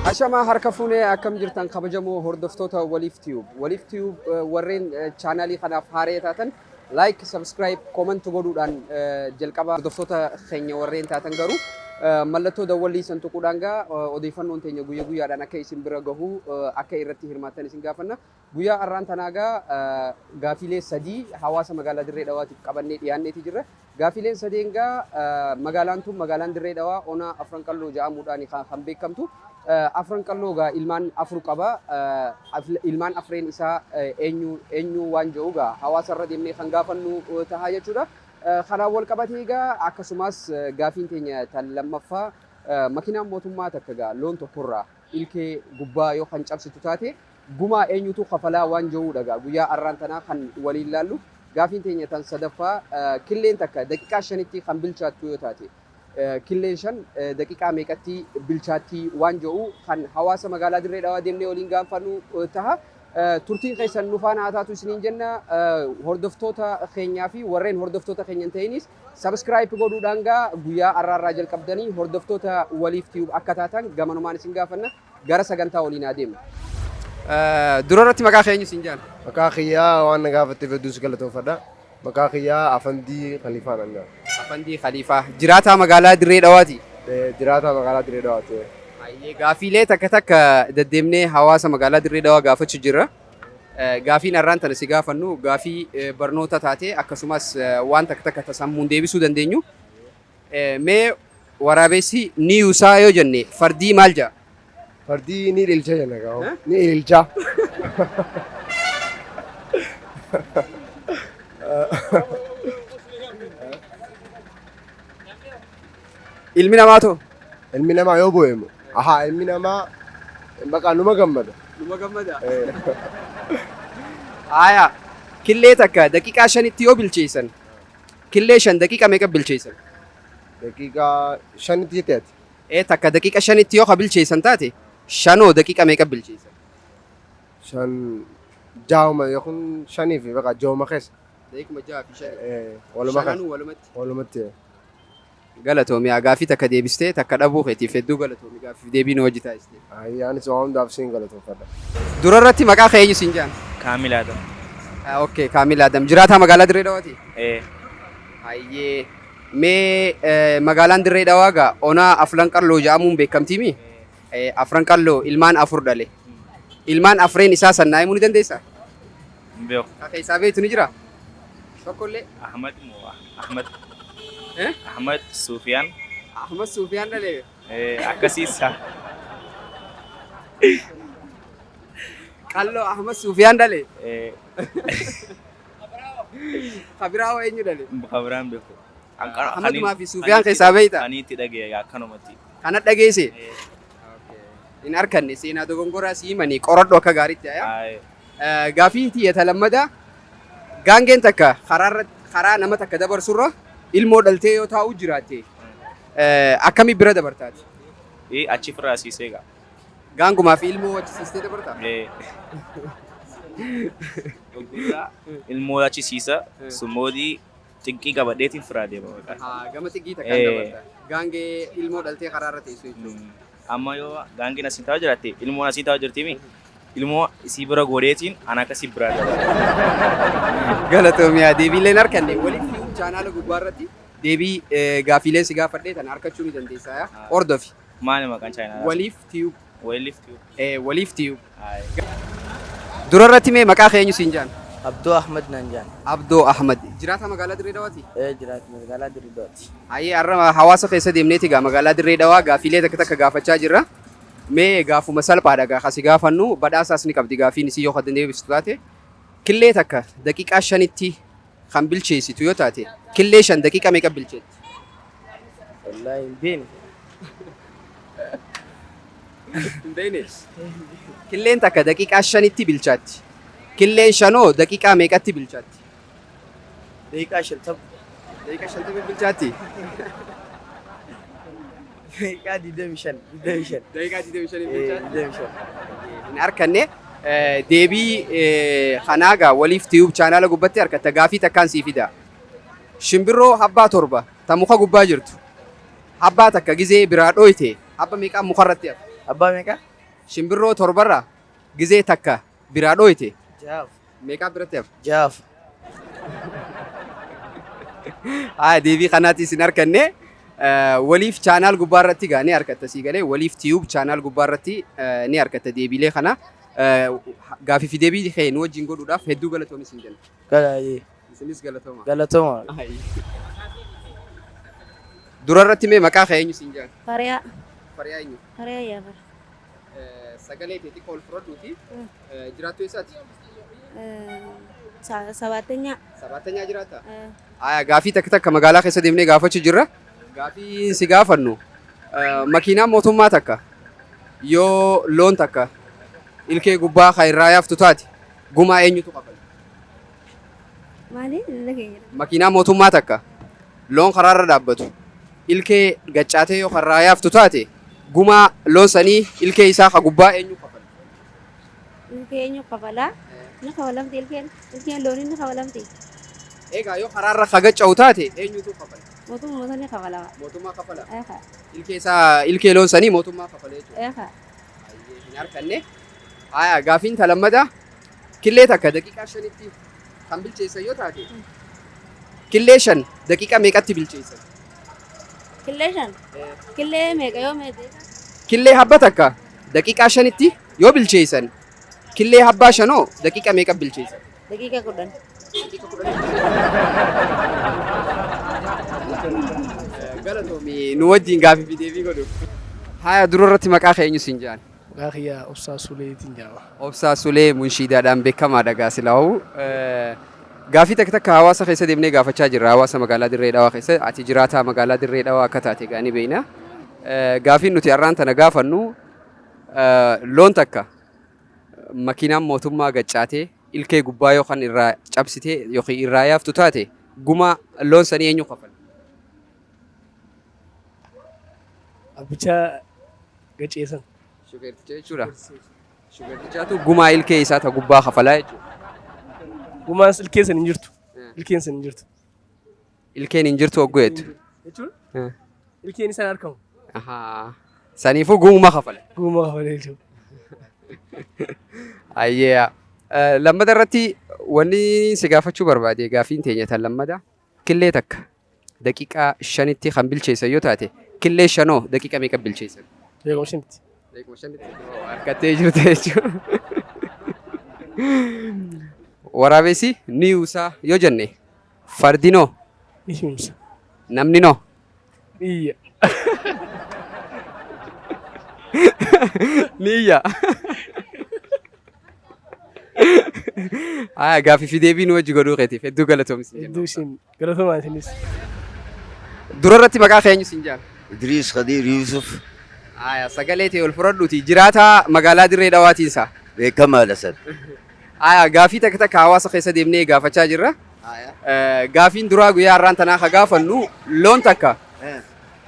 Ashamaa harka fuunee akkam jirtan kabajamoo hordoftoota Waliif Tube. Waliif Tube warreen chaanaalii kanaaf haaree taatan like, subscribe, comment godhuudhaan jalqaba hordoftoota keenya warreen taatan garuu mallattoo dawwallii san tuquudhaan gaa odeeffannoon teenya guyya guyyaadhaan akka isin bira gahu akka irratti hirmaattan isin gaafanna. Guyyaa arraan tanaa gaa gaafiilee sadii hawaasa magaalaa Dirree Dhawaatiif qabannee dhiyaanneeti jirra. Gaafiileen sadeen gaa magaalaan tun magaalaan Dirree Dhawaa ona Afran Qalloo ja'amuudhaan kan beekamtu. Afran Qalloo gaa ilmaan afur qaba. Ilmaan afreen isaa eenyu eenyu waan jedhu gaa hawaasa irra deemnee kan gaafannu tahaa jechuudha. Kanaan wal qabatee gaa akkasumas gaafiin teenya tan lammaffaa makinaan mootummaa takka gaa loon tokkorraa ilkee gubbaa yoo kan cabsitu taate gumaa eenyutu kafalaa waan jedhuudha gaa guyyaa arraan tanaa kan waliin laallu. Gaafiin teenya tan sadaffaa killeen takka daqiiqaa shanitti kan bilchaattu yoo taate killeen shan daqiiqaa meeqatti bilchaatti waan jedhu kan hawaasa magaalaa Dirree Dhawaa deemnee waliin gaafannu taha. Turtiin keessan nu faana haa taatu isiniin jenna. Hordoftoota keenyaa fi warreen hordoftoota keenya hin ta'inis subscribe godhuudhaan gaa guyyaa arraarraa jalqabdanii hordoftoota Waliif Tube akka taatan gamanumaan isin gaafanna. Gara sagantaa waliin haa deemnu. Dura irratti maqaa kee eenyu siin jaan? Maqaa kiyyaa waan na gaafatteef hedduu si galatoomfadha. Maqaa kiyyaa Afandii Khaliifaa naan jedhama. Afandii Khaliifaa. Jiraataa magaalaa Dirree Dhawaati? Jiraataa magaalaa Dirree Dhawaati. Hayyee gaafiilee takka takka deddeemnee hawaasa magaalaa Dirree Dhawaa gaafachuu jirra. Gaafiin har'aan tana si gaafannu gaafii barnoota taate akkasumas waan takka takka ta sammuun deebisuu dandeenyu. Mee waraabessi ni yuusaa yoo jenne fardii maal ja'a? Fardii ni ililcha jenna gaa. Ni ililcha. Ilmi namaa too? Ilmi namaa yoo boo'e immoo. Ahaa ilmi namaa baqa numa gammada. Numa gammada. Haaya killee takka daqiiqaa shanitti yoo bilcheessan Killee 5 daqiiqa meeqa bilcheessan? Daqiiqaa shanitti jette ati? Ee takka daqiiqa shanitti yoo ka bilcheessan taate shanoo daqiiqa meeqa bilcheessan? Shan jaahuma yookiin shanii fi baqa jahuma keessa. Daqiiquma jaha fi shani. Ee waluma keessa. Shananuu walumatti. Walumatti. Galatoomi haa gaafii takka deebistee takka dhabuu keetiif hedduu galatoomi gaaffiif deebii nu wajji taasiste. Ayyee anis waan hundaaf siin galatoomfadha. Dura irratti maqaa kee eenyu siin jedhan? Kaamil Adam. Okay, Kaamil Adam. Jiraataa magaalaa Dirree Dhawaati? Ee. Hayyee. Mee magaalaan Dirree Dhawaa gaa onaa Afran Qalloo jedhamuun beekamtiimi? Afran Qalloo ilmaan afur dhale. Ilmaan afreen isaa san naa himuu ni dandeessaa? Hin beeku. Ka keessaa beektu ni jiraa? Tokkollee? Ahmad moo Ahmad? Eh? Ahmad Suufiyaan. Ahmad Suufiyaan dhale. Akkasii isaa. Qalloo Ahmad Suufiyaan dhale. Kabiraa hoo eenyu dhale? Kabiraan beeku. Ahmadumaa fi Suufiyaan keessaa beekta? Ani itti dhagaye akkanumatti. Kana dhageesse? Hin arkanne seenaa dogongoraa si himanii qoradhu akka gaariitti ayaa. Gaafii tiyya ta lammadaa gaangeen takka karaa nama takka dabarsurra ilmoo dhaltee yoo taa'u jiraatte Akkami bira dabartaati? Ee achi firraa siisee gaa. Gaangumaa fi ilmoo achi siistee dabartaa? Ee. Ogurraa ilmoo achi siisa summoodii xiqqii qabadheetiin firaa deema maqaa. Haa, gama xiqqii takkaan Ee. dabarta. Gaangee ilmoo dhaltee karaa irra teessu jechuudha. Amma yoo gaangeen asii taa'aa jiraatte ilmoon asii taa'aa jirtiimi ilmoo isii bira godheetiin ana akkasii biraa dabala. Galatoomi yaa deebiileen harkanne walitti hidhuun chaanaala gubbaa irratti Deebii gaafiileen si gaafadhee tana arkachuu ni dandeessaa yaa. Hordofi. Maali maqaan chaayinaa? Waliif Tube. Waliif Tube. Eh, Waliif Tube. Aye. Dura irratti mee maqaa kee eenyu siin jaan? Abdoo Ahmad naan jaan. Abdoo Ahmad. Jiraataa magaalaa Dirree Dhawaati? Ee jiraata magaalaa Dirree Dhawaati. Hayyee har'a hawaasa keessa deemneeti gaa magaalaa Dirree Dhawaa gaafiilee takka takka gaafachaa jirra. Mee gaafuma salphaadha gaa kasi gaafannu badhaasaas ni qabdi gaafiin isii yoo kan deebistu taate. Killee takka daqiiqaa shanitti kan bilcheessitu yoo taate killee 5 daqiiqa meeqa bilcheetti? Wallaahi hin beekne. Hin beekne. Killeen takka daqiiqaa shanitti bilchaatti. Killeen shanoo daqiiqaa meeqatti bilchaatti? Daqiiqaa 50. Daqiiqaa 50 bilchaatti? Daqiiqaa 25. 25. Daqiiqaa 25 bilchaatti? 25. Hin arkanne. Deebii kanaa gaa waliif tiyuub chaanaala gubbatti arkatta gaafii takkaan sii fida. Shimbirroo habbaa torba ta muka gubbaa jirtu habbaa takka gizee biraa dhooyte habba meeqaa mukarratti hafe? Abbaa meeqa? Shimbirroo torbarraa gizee takka biraa dhooyte Jaaf. meeqaa biratti hafa? Jaaf. Haa, deebii kanaatti isin arganne. Waliif channel gubbaa irratti gaa ni argatta, sii galee Waliif Tube channel gubbaa irratti ni argatta deebiilee kana. Gaafii fi deebii kee nu wajjin godhuudhaaf hedduu galatoomi isin jenna. Galaayee. Isinis galatooma. Galatooma. Dura irratti mee maqaa kee eenyu siin jedhan? Fariyaa. Fariyaa eenyu? Fariyaa Yaafar. Sagalee kee xiqqoo ol fudhadhuuti. Jiraattuu eessaati? Sabaatenya. Sabaattanyaa jiraatta? Aya, gaafii takka takka magaalaa keessa deemnee gaafachuu jirra. Gaafii si gaafannu, makiinaan mootummaa takka yoo loon takka ilkee gubbaa kan irraa yaaftu taate gumaa eenyutu kafala? Maali? Lilla keenya. Makiinaa mootummaa takka loon karaarra dhaabbatu ilkee gaccaatee yoo karraa yaaftu taate gumaa loon sanii ilkee isaa ka gubbaa eenyu kafala? Ilkee eenyu kafalaa? Ni kafalamti ilkeen. Ilkeen loonii ni kafalamti. Egaa yoo karaarra ka gacca'u taate eenyutu kafala? Mootummaa sani kafalama. Mootummaa kafala. Eeka. Ilkee isaa, ilkee loon sanii mootummaa kafala jechuudha. Eeka. Baay'ee hin harkanne. Haya, gaafiin ta lammataa, killee takka daqiiqaa 5tti kan bilcheessan yoo taate killee 5 daqiiqaa meeqatti bilcheessan? Killee 5. Killee meeqa yoo meeqa? Killee habba takka daqiiqaa 5tti yoo bilcheessan killee habbaa shanoo daqiiqaa meeqa bilcheessan? Daqiiqa 10. Galatoomi nu wajjin gaafii fi deebii godhu. Haya, dura irratti maqaa kee eenyu siin jedhan? Maqaa kiyya Obsaa Suleetiin jedhama. Obsaa Sulee munshiidaadhaan beekamaadha gaa silaa'u. Gaafii takka takka hawaasa keessa deemnee gaafachaa jirra. Hawaasa magaalaa Dirree Dhawaa keessa ati jiraataa magaalaa Dirree Dhawaa akka taate gaa ni beekna. Gaafiin nuti har'aan tana gaafannu, loon takka makiinaan mootummaa gaccaatee ilkee gubbaa yookaan irraa cabsitee yookiin irraa yaaftu taate gumaa loon sanii eenyu kafala? Abbichaa gaceesan. Shufeerticha jechuudha. Shufeertichaatu gumaa ilkee isaa ta gubbaa kafalaa jechuudha. Gumaan ilkeen san hin jirtu. Ilkeen san hin jirtu. Ilkeen hin jirtu hogguu jettu. Jechuun ilkeen isaan argamu. Ahaa. Saniifuu gumuma kafala. Guma kafala jechuudha. Ayyee. Lammata irratti wanni si gaafachuu barbaade, gaafiin teenya tan lammata, killee takka daqiiqaa 5tti kan bilcheessan yoo taate killee shanoo daqiiqaa meeqa bilcheessan? Daqiiqaa 5tti. Daqiiqaa 5tti harkattee jirte jechuudha. Waraabessi ni yuusaa yoo jenne fardinoo? Ni himsa. Namni noo? Ni iyya. Ni iyya. Haa, gaaffii fi deebii nu wajji godhuu keetiif hedduu galatoomi siin jenna. Hedduu isin galatoomaa isinis. Dura irratti maqaa kee eenyu siin jedhan? Idriis Khadiir Yuusuf. Aya, sagalee ta'e ol fudhadhuuti jiraataa magaalaa Dirree Dhawaatiin isaa. Beekamaadha san. Aya, gaafii takka takka hawaasa keessa deemnee gaafachaa jirra. Gaafiin duraa guyyaa har'aan tanaa ka gaafannu, loon takka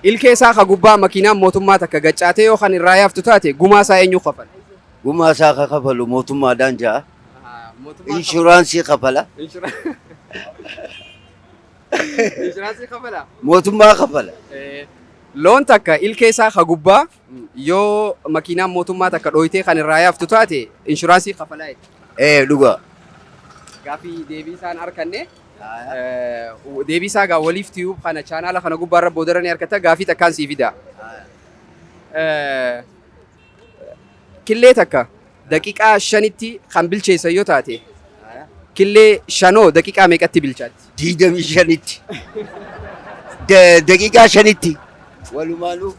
ilkee isaa ka gubbaa makiinaan mootummaa takka gaccaatee yoo kan irraa yaaftu taate gumaa isaa eenyu kafala? Gumaa isaa ka kafalu mootummaadhaan ja'a. Inshuraansii kafala. Inshuraansii kafala? Mootummaa kafala. Loon takka ilkee isaa ka gubbaa yoo makiinaan mootummaa takka dhooytee kan irraa yaaftu taate inshuraansii kafalaa jechuudha. Ee, dhugaa. Gaafii deebii isaan arkanne, deebii isaa gaa Waliif Tube kana chaanaala kana gubbaa irra boodarra ni argata. Gaafii takkaan sii fida. Killee takka daqiiqaa 5tti kan bilcheessan yoo taate killee shanoo daqiiqaa meeqatti bilchaatti? 25tti. Daqiiqaa 5tti. Walumaanuu.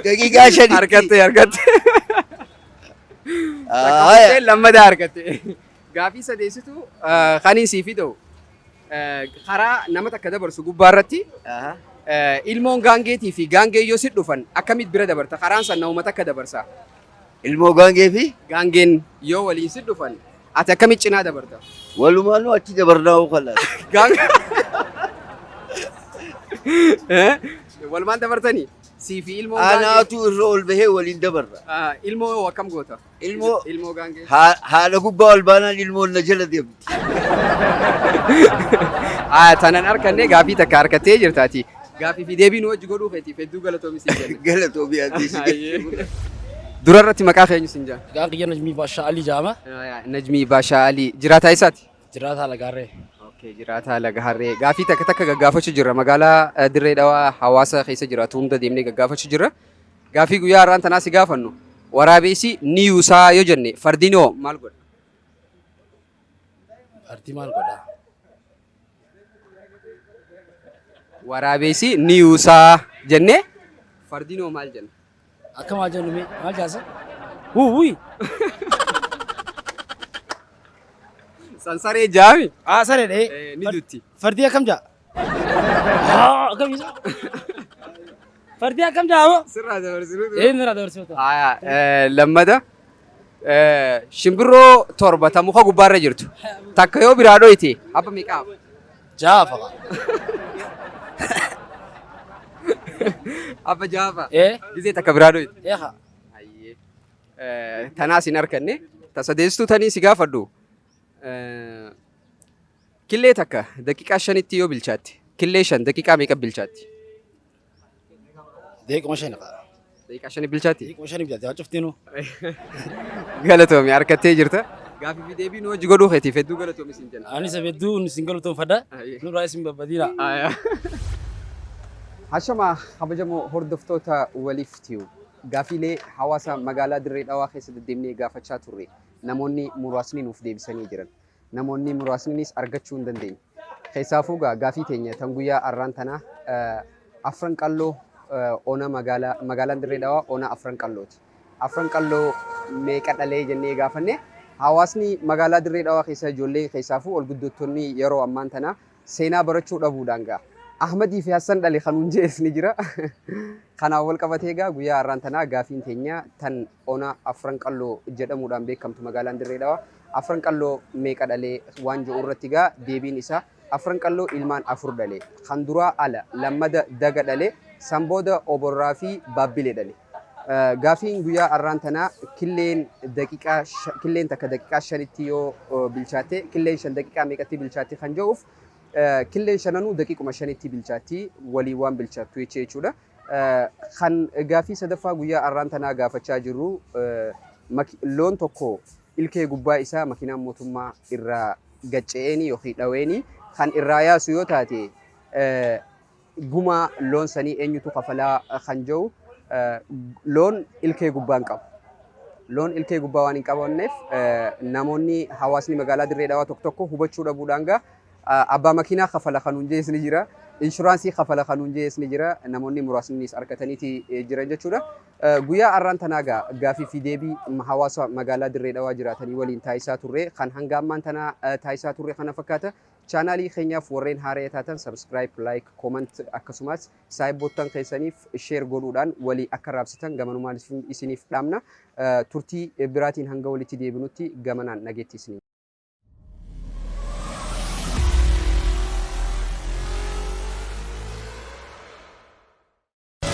Daqiiqaa 5tti. Argatte, argatte. Haya. Lammadaa argatte. Gaafii sadeessitu kan sii fida'u, karaa nama takka dabarsu gubbaa irratti ilmoon gaangeetii fi gaangee yoo si dhufan akkamitti bira dabarta? Karaan san nama takka dabarsa. Ilmoo gaangee fi gaangeen yoo waliin si dhufan ati akkamitti cinaa dabarta? Walumaanuu achi dabarnaa kalaas. Walumaan dabartanii? Sii fi ilmoon gaangee. Anaatu irra ol bahee waliin dabarra. Ilmoo hoo akkam goota? Ilmoo Ilmoo gaangee. Haadha gubbaa ol baanaan ilmoon na jala deemti. Tanan harkanne, gaafii takka harkattee jirtaati. Gaafii fi deebii nu wajji godhuu keetiif hedduu galatoomi siin jenna. Galatoomi atiis. Dura irratti maqaa keenyu siin jenna. Maqaan kiyya Najmii Baashaa Alii jedhama. Najmii Baashaa Alii jiraataa eessaati? Jiraataa Lagaarree. Okay, jiraataa Laga Harree. Gaafii takka takka gaggaafachuu jirra. Magaalaa Dirree Dhawaa hawaasa keessa jiraatu hunda deemnee gaggaafachuu jirra. Gaafii guyyaa har'aan tanaa si gaafannu. Waraabessi ni yuusaa yoo jenne fardiin hoo maal godha? Fardii maal godha? Waraabessi ni yuusaa jenne fardiin hoo maal jenna? Akka maal jennu mee maal jaasa? Wuu wuu. Sansaree jaami. Aa saree dhee. Ni dutti. Fardii akkam jaa? Haa akkam isa? Fardii akkam jaa moo? Sirraa dabarsinuu. Ee nirraa dabarsuu ta'a. Haya, lammata shimbirroo 7 ta muka gubbaarra jirtu takka yoo biraa dhoyte abba meeqa hafa? Ja'a fa'a. Abba ja'a fa'a. Ee. Gizee takka biraa dhoyte. Ee haa. Hayyee. Tanaas hin arkanne. Ta sadeessituu tanii si gaafadhu. Killee takka daqiiqaa 5tti yoo bilchaatte killee 5 daqiiqaa meeqa bilchaatti? Daqiiquma 5 fa'a. Daqiiqaa 5 bilchaatti? Daqiiquma 5 bilchaatti waan cuftiinuu. Galatoomi harkattee jirta. Gaaffii fi deebii nu hojii godhuu keetiif hedduu galatoomi siin jenna. Anis hedduu isin galatoomfadha. Nurraa isin babbadiina. Hashama kabajamoo hordoftoota waliif tiyu gaafiilee hawaasa magaalaa Dirree Dhawaa keessa deddeemnee gaafachaa turre namoonni muraasni nuuf deebisanii jiran. Namoonni muraasnis argachuu hin dandeenye. Keessaafuu gaa gaafii teenya tan guyyaa arraan tanaa Afran Qalloo ona magaalaa magaalaan Dirree Dhawaa ona Afran Qallooti. Afran Qalloo meeqa dhalee jennee gaafanne hawaasni magaalaa Dirree Dhawaa keessa ijoolleen keessaafuu ol guddattoonni yeroo ammaan tanaa seenaa barachuu dhabuudhaan gaa Ahmadii fi Hassan dhale kan nuun je'es ni jira. Kanaan wal qabatee gaa guyyaa har'aan tanaa gaafiin teenya tan ona Afran Qalloo jedhamuudhaan beekamtu magaalaan Dirree Dhawaa Afran Qalloo meeqa dhalee waan je'u irratti gaa deebiin isaa Afran Qalloo ilmaan 4 dhale. Kan duraa Ala, lammada Daga dhale, san booda Oborraa fi Baabbile dhale. Gaafiin guyyaa arraan tanaa killeen daqiiqaa killeen takka daqiiqaa 5tti yoo bilchaatte killeen 5 daqiiqaa meeqatti bilchaatti kan je'uuf killeen shananuu daqiiquma 5tti bilchaatti waliin waan bilchaattu jechuudha. Kan gaafii sadaffaa guyyaa arraan tanaa gaafachaa jirru loon tokko ilkee gubbaa isaa makiinaan mootummaa irraa gacce'eenii yookiin dhaweenii kan irraa yaasu yoo taate gumaa loon sanii eenyutu kafalaa kan jedhu loon ilkee gubbaa hin qabu. Loon ilkee gubbaa waan hin qabanneef namoonni hawaasni magaalaa Dirree Dhawaa tokko tokko hubachuu dhabuudhaan gaa abbaa makiinaa kafala kan nuun jees ni jira. Inshuraansii kafala kan nuun jees ni jira. Namoonni muraasnis argataniiti jiran jechuudha. Guyyaa arraan tanaa gaa gaafii fi deebii hawaasa magaalaa Dirree Dhawaa jiraatanii waliin taasisaa turre kan hanga ammaan tanaa taasisaa turre kana fakkaata. Chaanaalii keenyaaf warreen haaraya taatan subscribe, like, comment akkasumas saahibboottan keessaniif share godhuudhaan walii akka raabsitan gamanumaan isiniif dhaamna. Turtii biraatiin hanga walitti deebinutti gamanaan nageetti isiniin.